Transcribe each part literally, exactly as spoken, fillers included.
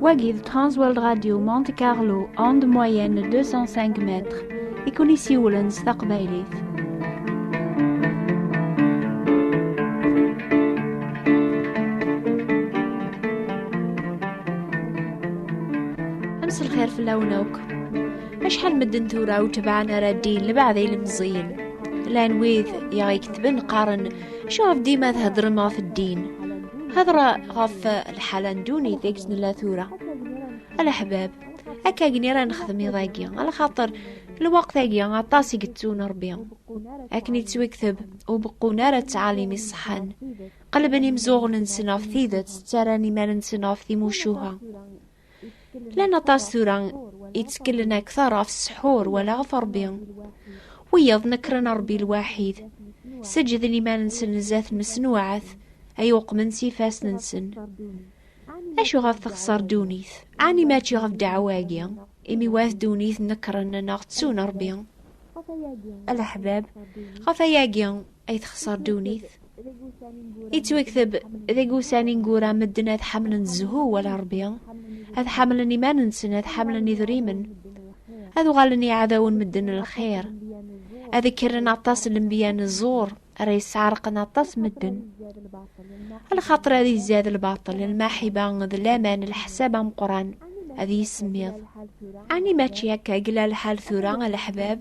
Wagi d Transworld Radio Monte Carlo, onde moyenne deux cent cinq mètres, i kun-isiwlen s taqbaylit. Mselxir fell-awen akk. Acḥal medden tura ur tebɛen ara ddin, lebɛed ilemẓiyen? Llan wid i aɣ-iketben, qqaren: "Acuɣef dima theddrem ɣef ddin? Hedṛ ɣef lḥala n ddunit deg nella tura." A leḥbab, akka gni ara nexdem iḍ-agi, alaxaṭer lweqt-agi aṭas i yettun Ṛebbi. Akken ittwikteb, ur beqqun ara ttɛalim iṣeḥḥan. Qelben imzuɣen-nsen ɣef tidet, ttarran iman-nsen ɣef timucuha. Llan aṭas tura itteklen akteṛ ɣef ssḥur wala ɣef Ṛebbi. Wiyaḍ nekren Ṛebbi lwaḥid, seǧǧden iman-nsen zdat n mesnuɛat ay uqmen s ifassen-nsen. Acu ɣef texṣer ddunit? Ɛni mačči ɣef ddeɛwa-agi, imi wat ddunit nekren neɣ ttun Ṛebbi? A leḥbab, ɣef ayagi ay texṣer ddunit. Ittwikteb deg ussan ineggura medden ad ḥemmlen zzhu wala Ṛebbi, ad ḥemmlen iman-nsen, ad ḥemmlen idrimen, ad uɣalen iɛdawen medden n lxir, ad kkren aṭas n lenbiya n ẓẓur ara yesɛerqen aṭas medden. Lxaṭer ad izad lbaṭel, lmaḥiba d laman, leḥsab ameqqran ad yismiḍ. Ɛni mačči akka i yella lḥal tura, a leḥbab?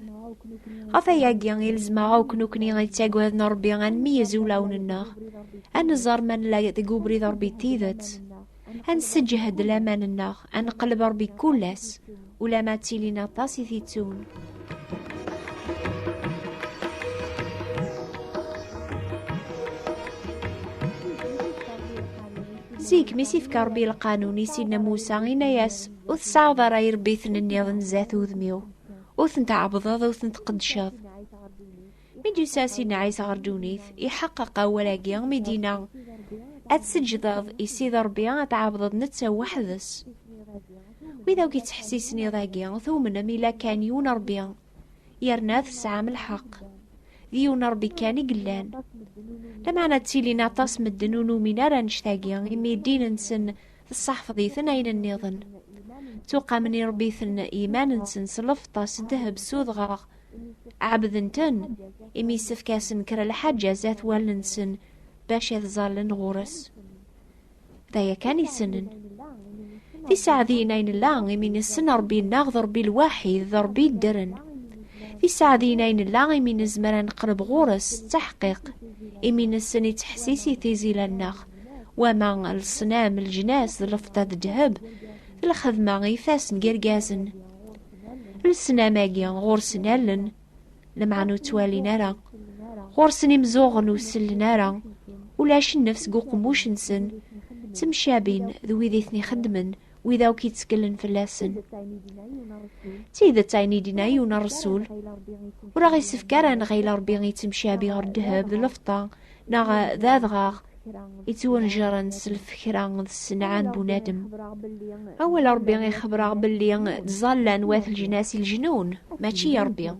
Ɣef ayagi i lezmeɣ akk nekkni yettaggaden Ṛebbi ad nmeyyez ulawen-nneɣ, ad nẓer ma nella deg ubrid Ṛebbi d tidet, ad nseǧhed laman-nneɣ, ad neqleb Ṛebbi kul ass, ulamma ttilin aṭas i t-ittun. Zik, mi s-ifka Ṛebbi lqanun i Sidna Musa, inna-yas: "Ur tesɛaḍ ara iṛebbiten nniḍen zdat udem-iw. Ur ten-tɛebbdeḍ, ur ten-tqeddceḍ." Mi d-yusa Sidna Ɛisa ɣer ddunit, iḥeqqeq awal-agi mi d-yenna: "Ad tseǧdeḍ i Sidi Ṛebbi, ad tɛebdeḍ netta weḥd-s." Wid akk yettḥessisen iḍ-agi, tumnem ila kan yiwen Ṛebbi, yerna tesɛam lḥeqq. D yiwen Ṛebbi kan i yellan. Lameɛna ttilin aṭas medden ur numin ara annect-agi, imi ddin-nsen tesseḥfeḍ-iten ayen nniḍen. Ttuqamen iṛebbiten i yiman-nsen s lfeṭṭa, s ddheb, s udɣaɣ. Ɛebden-ten, imi yessefk-asen kra lḥaǧa zdat wallen-nsen, bac ad ẓallen ɣur-s. D aya kan i ssnen. Tisaɛdiyin ay nella, imi nessen Ṛebbi-nneɣ d Ṛebbi lwaḥid, d Ṛebbi yeddren. Tisaɛdiyin ay nella, imi nezmer ad neqreb ɣur-s s ttaḥqiq, imi nessen ittḥessis i tizilan-nneɣ, wama leṣnam, leǧnas, d lfeṭṭa d ddheb, d lxedma n ifassen n yirgazen. Leṣnam-agi ɣur-sen allen, lameɛna ur ttwalin ara. Ɣur-sen imzuɣen ur sellen ara. Ulac nnefs deg uqemmuc-nsen. Ttemcabin d wid i ten-ixeddmen, wid akk yetteklen fell-asen. D tidet ayen i d-yenna yiwen ṛṛsul: "Ur aɣ-isefk ara ad nɣil Ṛebbi yettemcabi ɣer ddheb d lfeṭṭa, neɣ d adɣaɣ yettwenjren s lfekra d ssenɛa n bunadem." Awal Ṛebbi ixebber-aɣ belli ttẓallan wat leǧnas i leǧnun, mačči i Ṛebbi.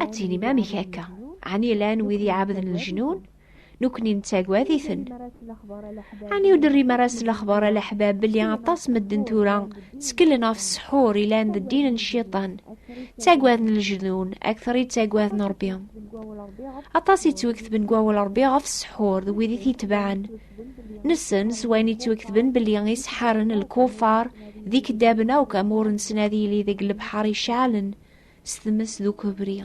Ad tinim: "Amek akka? Ɛni llan wid iɛebden leǧnun? Nekkni nettagad-iten." Ɛni ur d-terrim ara s lexber, a leḥbab, belli aṭas medden tura tteklen ɣef ssḥur ilan d ddin n cciṭan, ttagaden lejdun akter i ttagaden Ṛebbi? Aṭas i ttwaketben deg wawal Ṛebbi ɣef ssḥur d wid i t-itebɛen. Nessen s wayen i ttwaketben belli iseḥḥaren, lkuffar, d ikeddaben akk, amur-nsen ad yili deg lebḥer iceɛlen s tmes d ukebri.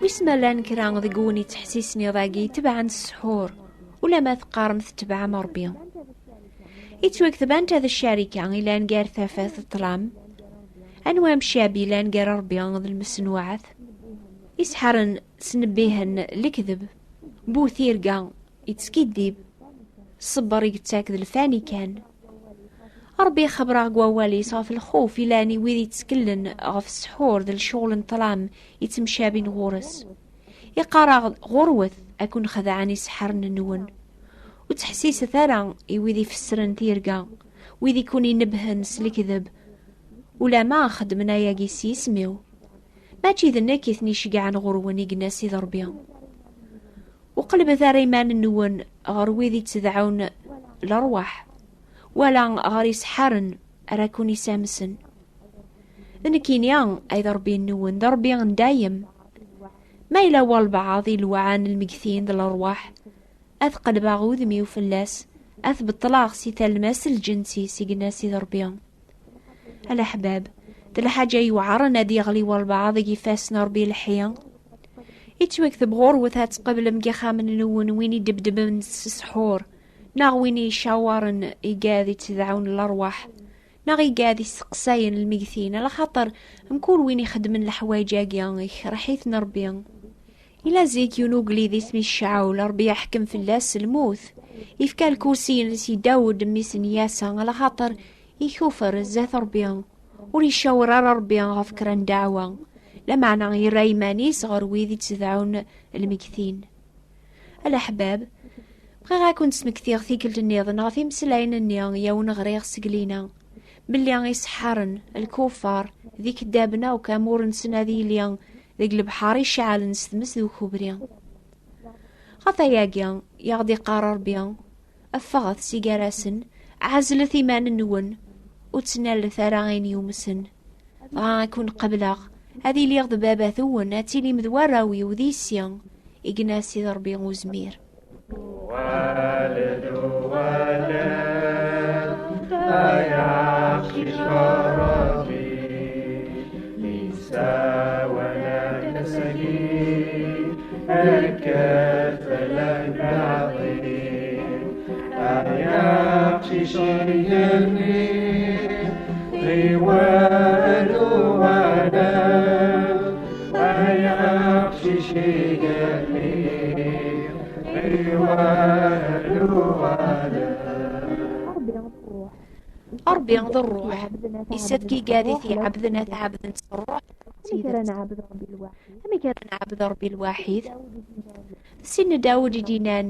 Wis ma llan kra deg-wen ittḥessisen iḍ-agi itebɛen ssḥur, ulamma teqqarem tetebɛem Ṛebbi. Ittwakteb anta d ccarika ilan gar tafat d ṭṭlam? Anwa amcab ilan gar Ṛebbi d lmesnuɛat? Isḥaren snebbihen lekdeb, bu tirga ittskiddib, ṣṣber i yettak d lfani kan. Ṛebbi ixebber-aɣ deg wawal-is ɣef lxuf ilan i wid itteklen ɣef ssḥur d lecɣel n ṭṭlam ittemcabin ɣur-s. Iqqar-aɣ-d: "Ɣurwet, ad ken-xedɛen iseḥḥaren-nwen. Ur ttḥessiset ara i wid ifessren tirga, wid i ken-inebbhen s lekdeb, ulamma xeddmen ayagi s yisem-iw." Mačči d nekk i ten-iceggɛen ɣur-wen, i yenna Sidi Ṛebbi. Ur qellbet ara iman-nwen ɣer wid ittedɛun lerwaḥ, wala ɣer iseḥḥaren ara ken-isamsen. D nekkini ay d Ṛebbi-nwen, d Ṛebbi n dayem. Ma yella walbeɛḍ ilewɛan lmegtin d lerwaḥ, ad qelbeɣ udem-iw fell-as, ad t-beṭṭleɣ si talmast n lǧens-is, i yenna Sidi Ṛebbi. A leḥbab, d lḥaǧa yuɛren ad yeɣli walbeɛḍ deg ifassen n Ṛebbi lḥi. Yettwakteb ɣur-wet ad tqeblem deg ixxamen-nwen win idebdben s ssḥur, neɣ win icawaren igad ittedɛun lerwaḥ, neɣ igad isteqsayen lmegtin, alaxaṭer mkul win ixeddmen leḥwayeǧ-agi, ikreh-iten Ṛebbi. Ila zik yiwen ugellid isem-is Caɛul, Ṛebbi iḥkem fell-as s lmut. Ifka lkursi-ines i Dawed, mmi-s n Yasa, alaxaṭer ikufer zdat Ṛebbi. Ur icawer ara Ṛebbi ɣef kra n ddeɛwa, lameɛna yerra iman-is ɣer wid ittedɛun lmegtin. A leḥbab, bɣiɣ ad ken-smektiɣ tikkelt nniḍen ɣef imeslayen-nni i awen-ɣriɣ seg lina, belli iseḥḥaren, lkufar, d ikeddaben akk, amur-nsen ad yili deg lebḥer iceɛlen s tmes d ukubri. Ɣef ayagi, i aɣ-d-iqqar Ṛebbi, ffɣet si gar-asen, ɛezlet iman-nwen, ur ttnalet ara ayen yumsen. Dɣa ad ken-qebleɣ, ad iliɣ d baba-twen, ad tilim d warraw-iw di si, i yenna Sidi Ṛebbi uzmir. Uɣal-d, uɣal-d, ay aqcic ɣer Ṛebbi, yessawal-ak ass-agi, kker fell-ak d aɛḍil. Ay aqcic igenni, ɣiwel uɣal-d, ay aqcic igenni, ɣiwel uɣal-d. Ṛebbi d ṛṛuḥ, isad kigad i t-iɛebden ad t-ɛebden s ṛṛuḥ d tidet. Amek ara nɛebd Ṛebbi lwaḥid? Sin n Dawed i d-yennan,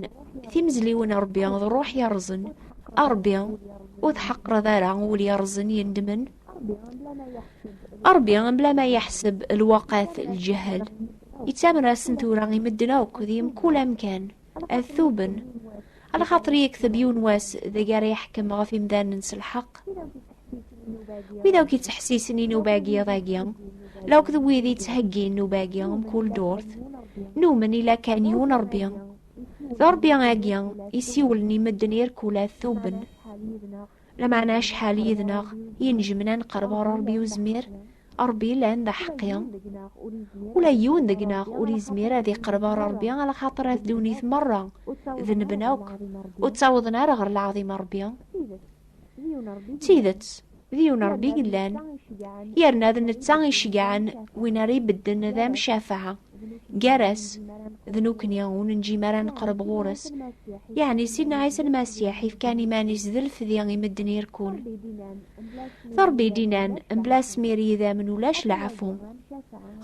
timezliwin n Ṛebbi d ṛṛuḥ yerẓen. A Ṛebbi, ur tḥeqqreḍ ara ul yerẓen yendmen. A Ṛebbi, mebla ma yeḥseb lwaqat lǧehel, ittamer-asen tura i medden akk di mkul amkan ad tuben, alaxaṭer yekteb yiwen wass deg ara yeḥkem ɣef imdanen s lḥeqq. Wid akk yettḥessisen i nnuba-agi iḍ-agi, la akked wid yettheggin nnuba-agi mkul ddurt, numen ila kan yiwen Ṛebbi. D Ṛebbi-agi isiwlen i medden irkul ad tuben. Lameɛna acḥal yid-neɣ yenejmen ad neqreb ɣer Ṛebbi uzmir, Ṛebbi yellan d aḥeqqi. Ula yiwen deg-neɣ ur yezmir ad iqreb ɣer Ṛebbi, alaxaṭer at ddunit merra denben akk, ur ttawḍen ara ɣer lɛaḍima n Ṛebbi. D tidet, d yiwen Ṛebbi yellan, yerna d netta iceggɛen win ara ibedden d amcafeɛ gar-as d nekkni, ur nenǧim ara neqreb ɣur-s. Yeɛni Sidna Ɛisa Lmasiḥ ifkan iman-is d lefdi i medden irkul. D Ṛebbi i d-innan, mebla asmir n yidammen ulac leɛfu.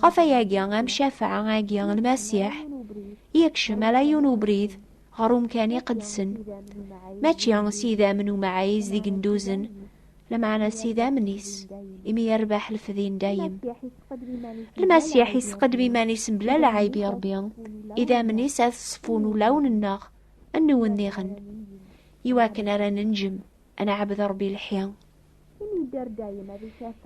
Ɣef ayagi, amcafeɛ-agi, Lmasiḥ, yekcem ala yiwen ubrid ɣer umkan iqedsen, mačči s yidammen umɛiz d igenduzen, lameɛna s idammen-is, imi yerbeḥ lefdi n dayem. Lmasiḥ isqeddem iman-is mebla lɛib i Ṛebbi, idammen-is ad ṣfun ulawen-nneɣ, nwen diɣen, iwakken ara nenjem ad neɛbed Ṛebbi lḥi.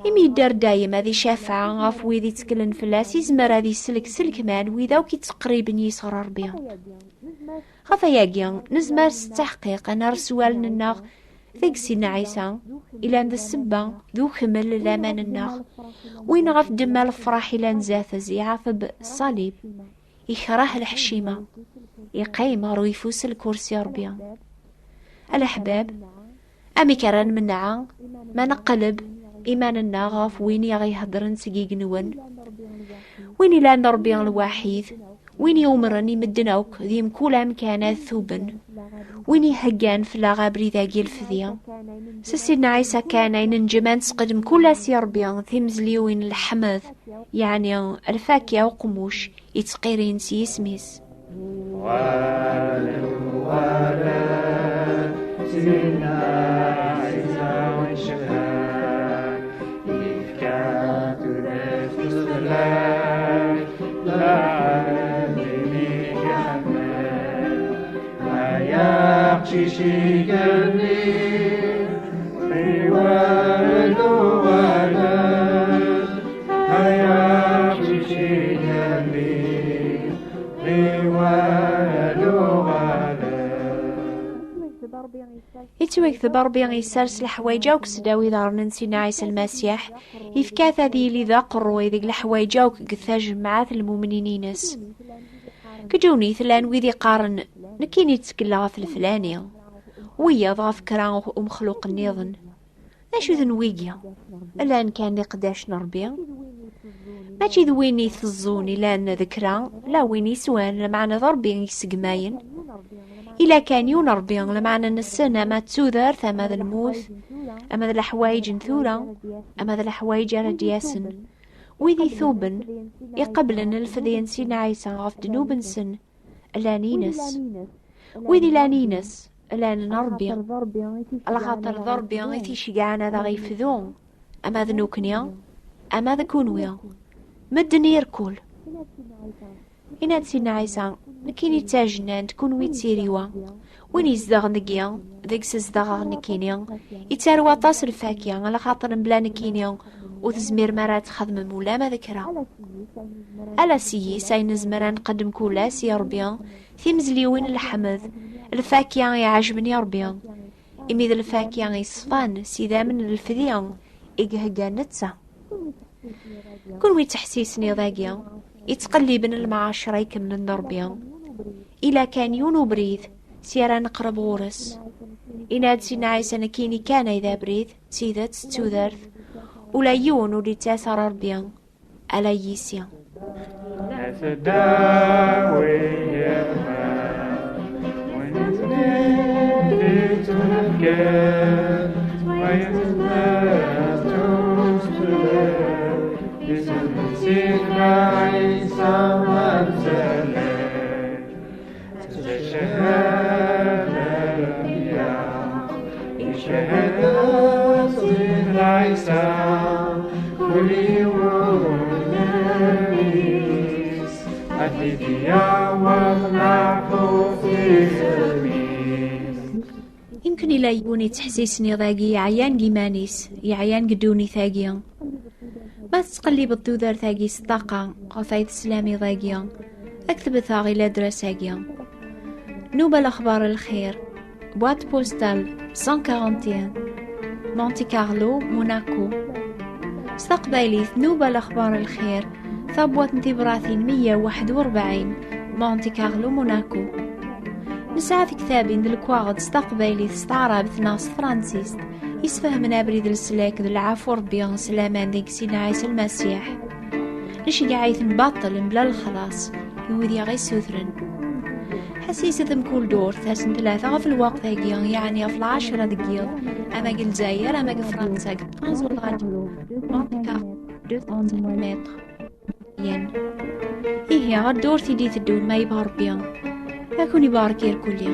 Imi yedder dayem ad icafeɛ ɣef wid itteklen fell-as, izmer ad isellek s lekmal wid akk itteqriben yis ɣer Ṛebbi. Ɣef ayagi, nezmer s ttaḥqiq ad nerr s wallen-nneɣ deg Sidna Ɛisa, ilan d ssebba d ukemmel n laman-nneɣ, win ɣef ddemma lefraḥ ilan zdat-s iɛaqeb ṣṣalib, ikreh leḥcima, iqqim ɣer uyeffus n lkursi Ṛebbi. A leḥbab, amek ara nmenɛa ma neqleb iman-nneɣ ɣef win i aɣ-iheddren seg igenwen, win ilan d Ṛebbi lwaḥid, win i umren i medden akk di mkul amkan ad tuben, win iheggan fell-aɣ abrid-agi lefdi? S Sidna Ɛisa kan ay nenǧem ad nesqedm kul ass i Ṛebbi timezliwin n leḥmed, yeɛni lfakya uqemmuc, yettqirin s yisem-is. Uɣal-d, uɣal-d, Sidna Ɛisa win cebḥen, yefka tudert-is fell-am. Icigalli, iwala d uɣalad, ay aqcic igalli, iwala d uɣalad. Yettwakteb Ṛebbi yessers leḥwayeǧ akk seddaw iḍarren n Sidna Ɛisa Lmasiḥ, yefka-t ad yili d aqerruy deg leḥwayeǧ akk deg tajemɛat n lmumnin-ines. Deg ddunit llan wid iqqaren, nekkini ttekleɣ ɣef leflani, wiyaḍ ɣef kra umexluq nniḍen. D acu-ten wigi? Llan kan d iqeddacen n Ṛebbi. Mačči d win iteẓẓun i llan d kra, la win yeswan, lameɛna d Ṛebbi i yessegmayen. Ila kan yiwen Ṛebbi, lameɛna nessen ama d tudert, ama d lmut, ama d leḥwayeǧ n tura, ama d leḥwayeǧ ara d-yasen. Wid ituben, iqeblen lfedya n Sidna Ɛisa ɣef ddnub-nsen, llan ines. Wid ilan ines, llan n Ṛebbi. Alaxaṭer d Ṛebbi i t-iceggɛen ad aɣ-yefdu, ama d nekkni, ama d kunwi. Medden irkul. Inna-d Sidna Ɛisa, nekkini d tajennant, kunwi d tiriwa. Win izedɣen deg-i, deg-s zedɣeɣ nekkini, yettarew aṭas lfakya, alaxaṭer mebla nekkini ur tezmirem ara ad txedmem ulama d kra. Ala s yis ay nezmer ad nqeddem kul ass i Ṛebbi timezliwin n lḥemd, lfakya iɛejben i Ṛebbi, imi d lfakya iṣfan s idammen n lefdi i ihegga netta. Kunwi ttḥessisen iḍ-agi, ittqelliben lemɛacra ikemlen d Ṛebbi. Ila kan yiwen ubrid, si ara neqreb ɣur-s. Inna-d Sidna Ɛisa, nekkini kan ay d abrid, d tidet, d tudert. Ula yiwen ur d-ittas ara Ṛebbi, ala yis-i. As a daway, yeah, when it's needed to get, when it's needed to split, this is the Sidna Isa Matzaleh. Shahada, Shahada, Sidna Isa, kul yawm, At-Tibbiya wal Maḥfuz fi Selmis. Yemken ila yiwen yettḥessisen iḍ-agi yeɛyan deg iman-is, yeɛyan deg ddunit-agi. Ma tettqellibeḍ tudert-agi s ṭṭaqa ɣef ay teslam iḍ-agi, ad k-tbet-aɣ i ladras-agi. Nnuba Lexbar Lxir, boîte postale cent quarante et un, Monte Carlo, Monaco. S taqbaylit, Nnuba Lexbar Lxir, tabwaṭ n tibratin meyya u waḥed u rebɛin, Monte Carlo, Monaco. Nesɛa tektabin d lekwaɣeḍ s taqbaylit, s taɛrabt neɣ s tefransist, yesfehmen abrid n leslak d lɛafu Ṛebbi s laman deg Sidna Ɛisa Lmasiḥ. Nceggeɛ-iten baṭel mebla lexlaṣ i wid i aɣ-issutren. Ḥessiset mkul ddurt ass n tlata ɣef lweqt-agi, yeɛni ɣef lɛecra deg yiḍ, ama deg Lezzayer, ama deg Fransa, deg quinze heures, Monte Carlo, deux cents mètres. Yan. Ihi, ɣer ddurt i d-iteddun ma yebɣa Ṛebbi. Ad kun-ibarek irkulli.